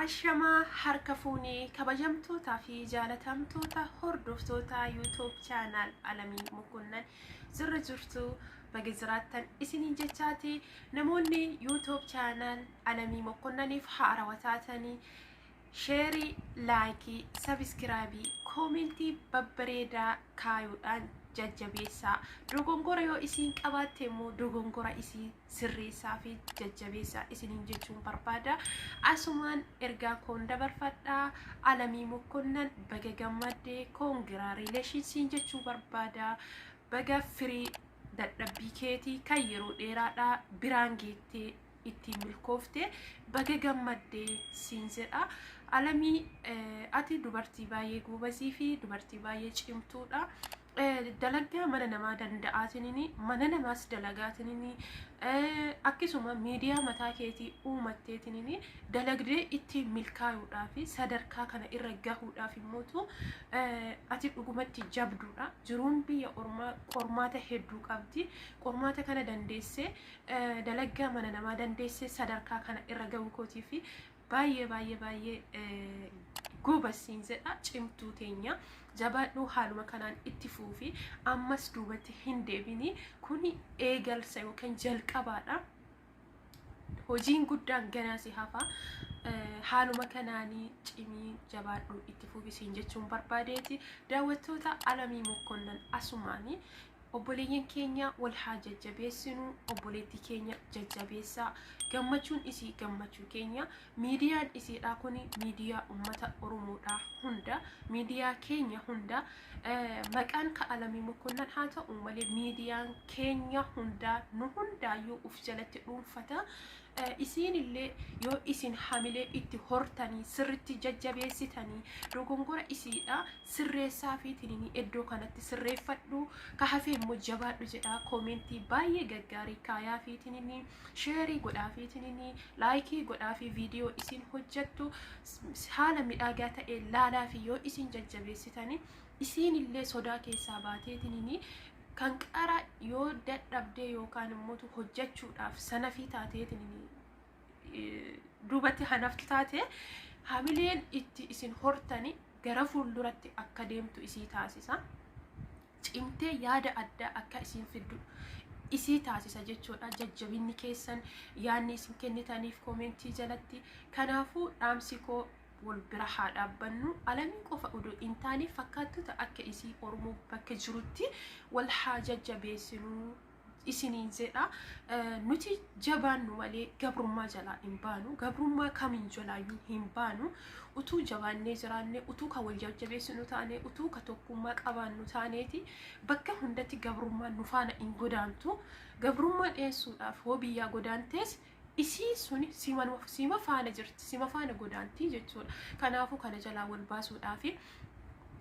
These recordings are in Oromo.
Ashamaa harka fuunee kabajamtootaa fi jaalatamtoota hordoftoota YouTube channel Alamii Mokonnan jirra jirtu, baga jiraattan isiniin jechaati. Namoonni YouTube channel Alamii Mokonnaniif haarawaa taatanii share, like, subscribe, comment babbareedaa kaayuudhaan jajjabeessaa. Dogongora yoo isiin qabaatte immoo dogongora isii sirreessaa fi jajjabeessaa isiniin jechuun barbaada. Asumaan ergaa koon dabarfadhaa. Alamii Mokonnan, baga gammaddee, congratulationsiin jechuu barbaada. Baga firii dadhabbii keetii kan yeroo dheeraadhaa biraan geettee ittiin milkoofte, baga gammaddee siin jedha. Alamii, ati dubartii baay'ee goobazii fi dubartii baay'ee cimtuudha. Dalagaa mana namaa danda'aatiniin, mana namaas dalagaatiniin, akkasuma miidiyaa mataa keetii uumatteetiniin dalagdee ittiin milkaa'uudhaa fi sadarkaa kana irra gahuudhaaf immootu ati dhugumatti jabduudha. Jiruun biyya ormaa qormaata hedduu qabdi. Qormaata kana dandeessee, dalagaa mana namaa dandeessee sadarkaa kana irra gahuu kootii fi baay'ee baay'ee baay'ee goobasiin jedha. Cimtuu teenya, jabaadhuu, haaluma kanaan itti fuufi, ammas duubatti hin deebini. Kuni eegalsa yookaan jalqabaadha. Hojiin guddaan ganaa si hafa. Haaluma kanaanii cimii jabaadhuu itti fuufisiin jechuun barbaadeeti. Daawwattoota Alamii Mokonnan, asumaanii obboleeyyan keenya wal haa jajjabeessinu. Obboleettii keenya jajjabeessaa. Gammachuun isii gammachuu keenya. Miidiyaan isiidha kuni miidiyaa ummata Oromoodha hunda, miidiyaa keenya hunda. Maqaan ka Alamii Mokonnan haa ta'u malee miidiyaan keenya hundaa nu hundaayyuu uf jalatti dhuunfata. Isiin illee yoo isin hamilee itti hortanii, sirritti jajjabeessitanii, dogongora isiidha sirreessaa fi tinini iddoo kanatti sirreeffadhu, ka hafee immoo jabaadhu jedha, comment baay'ee gaggaarii kaayaa fi tinini share godhaa fi tinini like godhaa fi viidiyoo isin hojjettu haala midhaagaa ta'e laalaa fi yoo isin jajjabeessitanii, isiin illee sodaa keessaa baatee tinini kan qara yoo dadhabdee yookaan immoo hojjechuudhaaf sanafii taateetiin duubatti hanaftu taate, hamileen itti isin hortani gara fuulduratti akka deemtu isii taasisa. Cimtee yaada addaa akka isin fiddu isii taasisa jechuudha. Jajjabinni keessan, yaadni isin kennitaniif comment jalatti. Kanaafuu dhaamsi koo wal bira haa dhaabbannu. Alamii qofa odoo hin taane fakkaattota akka isii Oromoo bakka jirutti wal haa jajjabeessinuu isiniin jedha. Nuti jabaannu malee gabrummaa jalaa hin baanu. Gabrummaa kamiin jalaayyuu hin baanu. Utuu jabaannee jiraanne, utuu ka wal jajjabeessinu taane, utuu ka tokkummaa qabaannu taaneeti bakka hundatti gabrummaan nu faana hin godaantu. Gabrummaa dhiyeessuudhaaf hoo biyyaa godaantees isii suni sima faana jirti, sima faana godaantii jechuudha. Kanaafuu kana jalaa wal baasuudhaafi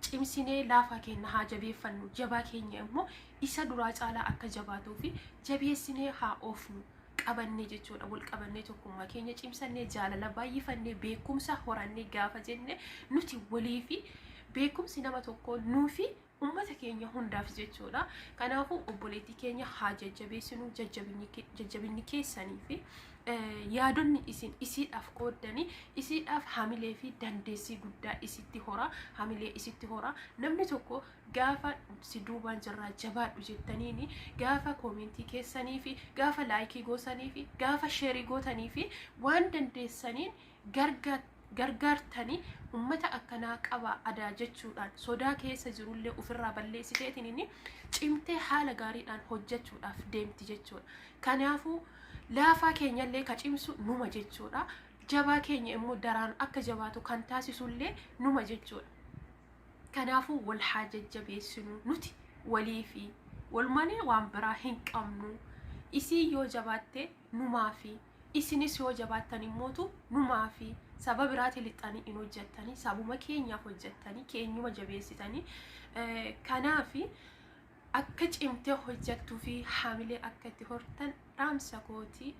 cimsinee laafaa keenya haa jabeeffannu. Jabaa keenya immoo isa duraa caalaa akka jabaatuu fi jabeessinee haa oofnu qabannee jechuudha. Wal qabannee, tokkummaa keenya cimsannee, jaalala baay'ifannee, beekumsa horannee gaafa jenne nuti walii fi beekumsi nama tokkoo nuufi ummata keenya hundaaf jechuudha. Kanaafuu obboleettii keenya haa jajjabeessinu. Jajjabinni keessanii fi yaadonni isin isiidhaaf qooddanii isiidhaaf hamilee fi dandeessii guddaa isitti hora, hamilee isitti hora. Namni tokko gaafa si duubaan jirraa, jabaadhu jettaniini, gaafa comment keessanii fi gaafa like goosanii fi gaafa share gootanii fi waan dandeessaniin gargaartanii, ummata akkanaa qaba adaa jechuudhaan sodaa keessa jirullee ofirraa balleessiteetiin inni cimtee haala gaariidhaan hojjechuudhaaf deemti jechuudha. Kanaafuu laafaa keenyallee ka cimsu numa jechuudha. Jabaa keenya immoo daraan akka jabaatu kan taasisullee numa jechuudha. Kanaafuu wal haa jajjabeessinu. Nuti walii fi wal malee waan biraa hin qabnu. Isii yoo jabaatte numaa fi isinis yoo jabaattan immootu numaa fi saba biraati lixxanii hin hojjettanii, sabuma keenyaaf hojjettanii keenyuma jabeessitanii. Kanaafi akka cimtee hojjettuu fi haamilee akka itti hortan dhaamsa kooti.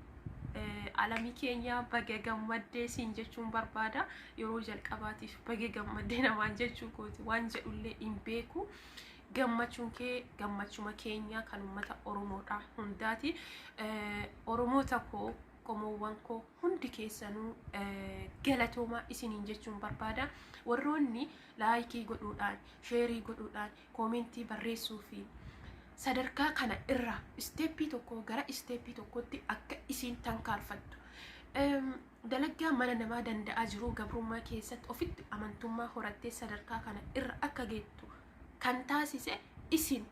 Alamii keenya, baga gammaddee siin jechuun barbaada. Yeroo jalqabaatiif baga gammaddee namaan jechuu kooti, waan jedhullee hin beeku. Gammachuun kee gammachuma keenya kan uummata Oromoodha hundaati. Oromoota koo Qomoowwan koo hundi keessanuu galatoomaa isiniin jechuun barbaada. Warroonni like godhuudhaan, share godhuudhaan, comment barreessuu fi sadarkaa kana irra step tokko gara step tokkotti akka isiin tankaarfattu. Dalaggaa mana namaa danda'aa jiru gabrummaa keessatti ofitti amantummaa horattee sadarkaa kana irra akka geettu kan taasise isin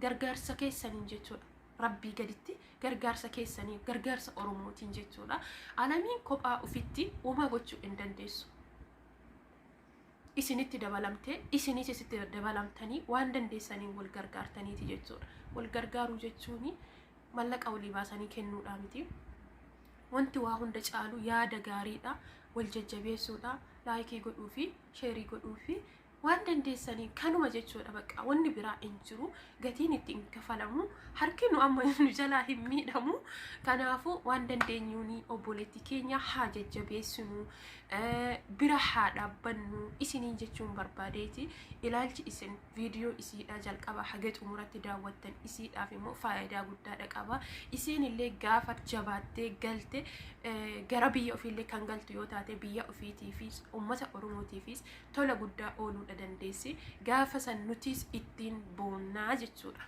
gargaarsa keessaniin jechuudha. Rabbii gaditti gargaarsa keessanii, gargaarsa Oromootiin jechuudha. Alamiin kophaa ofitti uumaa gochuu hin dandeessu. Isinitti dabalamtee, isinis isitti dabalamtanii, waan dandeessaniin wal gargaartaniiti jechuudha. Wal gargaaruu jechuun mallaqa walii baasanii kennuudha miti. Wanti waa hunda caalu yaada gaariidha. Wal jajjabeessuudha. Like godhuu fi share godhuu fi waan dandeessanii kanuma jechuudha. Bakka wanni biraa hin jiru, gatiin itti hin kafalamu, harki nu amma nu jalaa hin miidhamu. Kanaafuu waan dandeenyuuni obboleettii keenya haa jajjabeessinu, bira haa dhaabbannu isiniin jechuun barbaadeeti. Ilaalchi isin viidiyoo isiidha jalqaba haga xumuratti daawwattan isiidhaaf immoo faayidaa guddaadha qaba. Isiin illee gaafa jabaattee galte, gara biyya ofiillee kan galtu yoo taate, biyya ofiitiifis uummata Oromootiifis tola guddaa ooluudha dandeessi. Gaafa san nutis ittiin boonnaa jechuudha.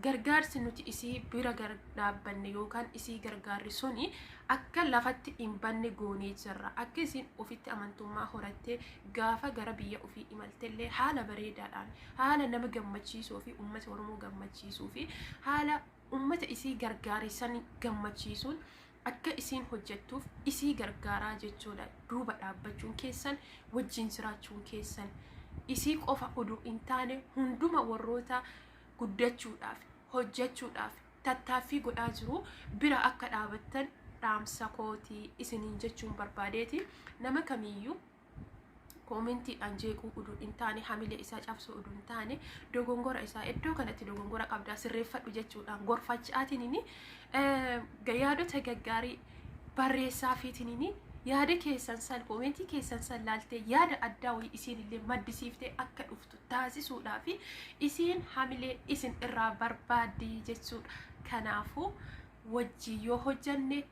Gargaarsi nuti isii bira dhaabbanne yookaan isii gargaarri suni akka lafatti hin banne goonee jirra. Akka isiin ofitti amantummaa horattee gaafa gara biyya ofii imaltellee haala bareedaadhaan, haala nama gammachiisuu fi uummata Oromoo gammachiisuu fi haala uummata isii gargaarisan gammachiisuun akka isiin hojjettuuf isii gargaaraa jechuudha. Duuba dhaabbachuun keessan, wajjin jiraachuun keessan isii qofa oduu hin taane, hunduma warroota guddachuudhaaf, hojjechuudhaaf tattaaffii godhaa jiru bira akka dhaabattan dhaamsa kootii isiniin jechuun barbaadeeti. Nama kamiiyyuu commentiidhaan jeequu uduu hin taane, hamilee isaa cabsuu uduu hin taane, dogongora isaa iddoo kanatti dogongora qabdaa, sirreeffadhu jechuudhaan gorfachaatiin, yaadota gaggaarii barreessaafiitiin, yaada keessan san, comment keessan san laaltee yaada addaa wayii isiin illee maddisiiftee akka dhuftu taasisuudhaa fi isiin hamilee isin irraa barbaaddi jechuudha. Kanaafuu wajjii yoo hojjanne,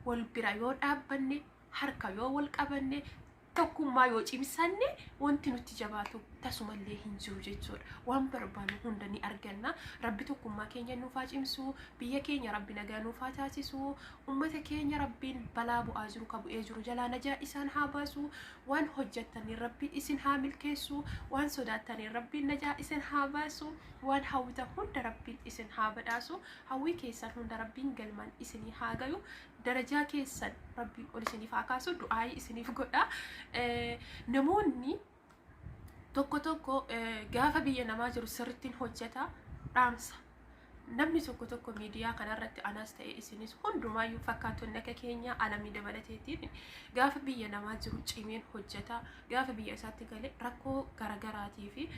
wal bira yoo dhaabbanne, harka yoo wal qabanne, tokkummaa yoo cimsanne, wanti nutti jabaatu tasumallee hin jiru jechuudha. Waan barbaannu hunda ni arganna. Rabbi tokkummaa keenya nuufaa cimsu, biyya keenya Rabbi nagaa nuufaa taasisu, ummata keenya Rabbiin balaa bu'aa jiru, ka bu'ee jiru jalaa najaa isaan haa baasu, waan hojjettaniin Rabbiin isin haa milkeessu, waan sodaattaniin Rabbiin najaa isin haa baasu, waan hawwitan hunda Rabbiin isin haa badhaasu, hawwii keessan hunda Rabbiin galmaan isinii haa gayu, darajaa keessan Rabbiin ol isiniif haa kaasu, du'aayii isiniif godha. Namoonni tokko tokko gaafa biyya namaa jiru sirrittiin hojjeta dhaamsa. Namni tokko tokko miidiyaa kanarratti anas ta'e isinis hundumaayyuu fakkaatonni akka keenya Alamii dabalateetiin gaafa biyya namaa jiru cimeen hojjeta, gaafa biyya isaatti galee rakkoo garagaraatii fi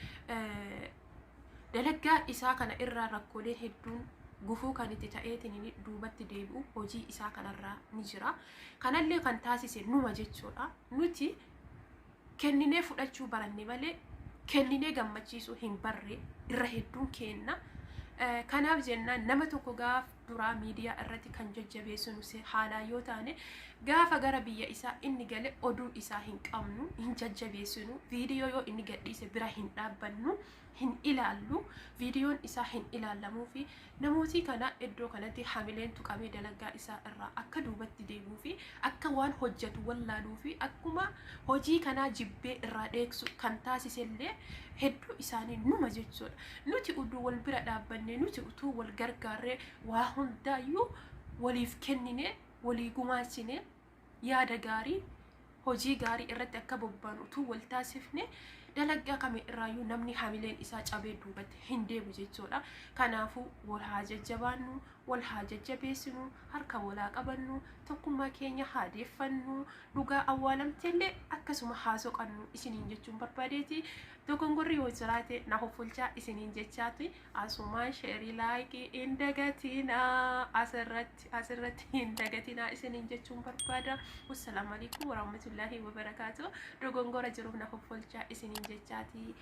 dalaggaa isaa kana irraa rakkooleen hedduun gufuu kan itti ta'eetiin duubatti deebi'u hojii isaa kanarraa ni jira. Kanallee kan taasise numa jechuudha. Nuti kenninee fudhachuu baranne malee kenninee gammachiisuu hin barre irra hedduun kenna. Kanaaf jennaan nama tokko gaaf duraa miidiyaa irratti kan jajjabeessinu haalaa yoo taane, gaafa gara biyya isaa inni gale oduu isaa hin qabnu, hin jajjabeessinu, viidiyoo yoo inni gadhiise bira hin dhaabbannu, hin ilaallu, viidiyoon isaa hin ilaallamuu fi namooti kana iddoo kanatti hamileen tuqamee dalagaa isaa irraa akka duubatti deemuu fi akka waan hojjetu wallaaluu fi akkuma hojii kanaa jibbee irraa dheeksu kan taasisellee hedduu isaanii numa jechuudha. Nuti utuu wal bira dhaabbanne, nuti utuu wal gargaarree, waa hundaayyuu waliif kennine, walii gumaachine, yaada gaarii, hojii gaarii irratti akka bobba'an utuu wal taasifne, dalagaa kami irraayyuu namni hamileen isaa cabee duubatti hin deemu jechuudha. Kanaafuu wal haa jajjabaannu, wal haa jajjabeessinu, harka walaa qabannu, tokkummaa keenya haa deeffannu, dhugaa awwaalamteellee akkasuma haa soqannu isiniin jechuun barbaadeeti. Dogongorri yoo jiraate na hoffolchaa isiniin jechaati. Asumaan share, like hin dagatinaa, asirratti hin dagatinaa isiniin jechuun barbaada. Wassalaamu alaikum warahmatullaahi wabarakaatu. Dogongora jiruuf na hoffolchaa isiniin jechaati.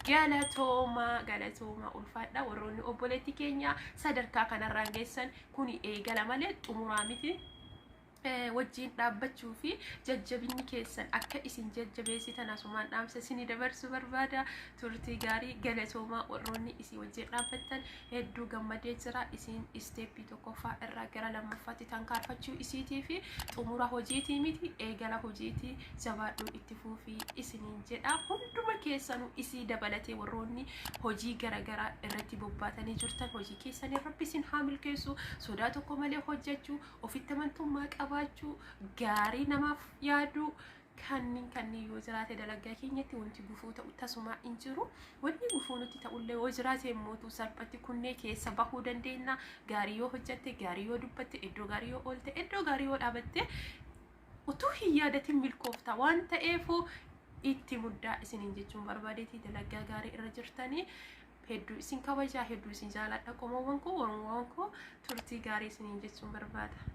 Galatooma, galatooma, ulfaadha. Warroonni obboleetti keenya sadarkaa kanarraan geessan, kuni eegala malee xumuraa miti. Wajjiin dhaabbachuu fi jajjabinni keessan akka isin jajjabeessitan asumaan dhaamsa isinii dabarsuu barbaada. Turtii gaarii, galatoomaa. Warroonni isin wajjin dhaabbattan hedduu gammadee jira. Isin step tokkoffaa irraa gara lammaffaatti tankaarfachuu isiitii fi xumura hojiitii miti, eegala hojiitii. Jabaadhuu, itti fuufii isiniin jedha. Hunduma keessanuu isii dabalatee warroonni hojii garaagaraa irratti bobbaatanii jirtan, hojii keessanii Rabbi isin haa milkeessu. Sodaa tokko malee hojjechuu, ofitti amantummaa qabaachuu, gaarii namaaf yaaduu, kanneen yoo jiraate dalagaa keenyatti wanti gufuu ta'u tasumaa hin jiru. Wanni gufuu nutti ta'ullee yoo jiraate immoo salphatti kunnee keessa bahuu dandeenya. Gaarii yoo hojjatte, gaarii yoo dubbatte, iddoo gaarii yoo oolte, iddoo gaarii yoo dhaabatte, utuu hin yaadatin milkoofta waan ta'eef itti muddaa isiniin jechuun barbaadeeti. Dalagaa gaarii irra jirtanii hedduu isin kabajaa, hedduu isin jaaladha. Qomoowwan koo, oromoowwan koo, turtii gaarii isiniin jechuun barbaada.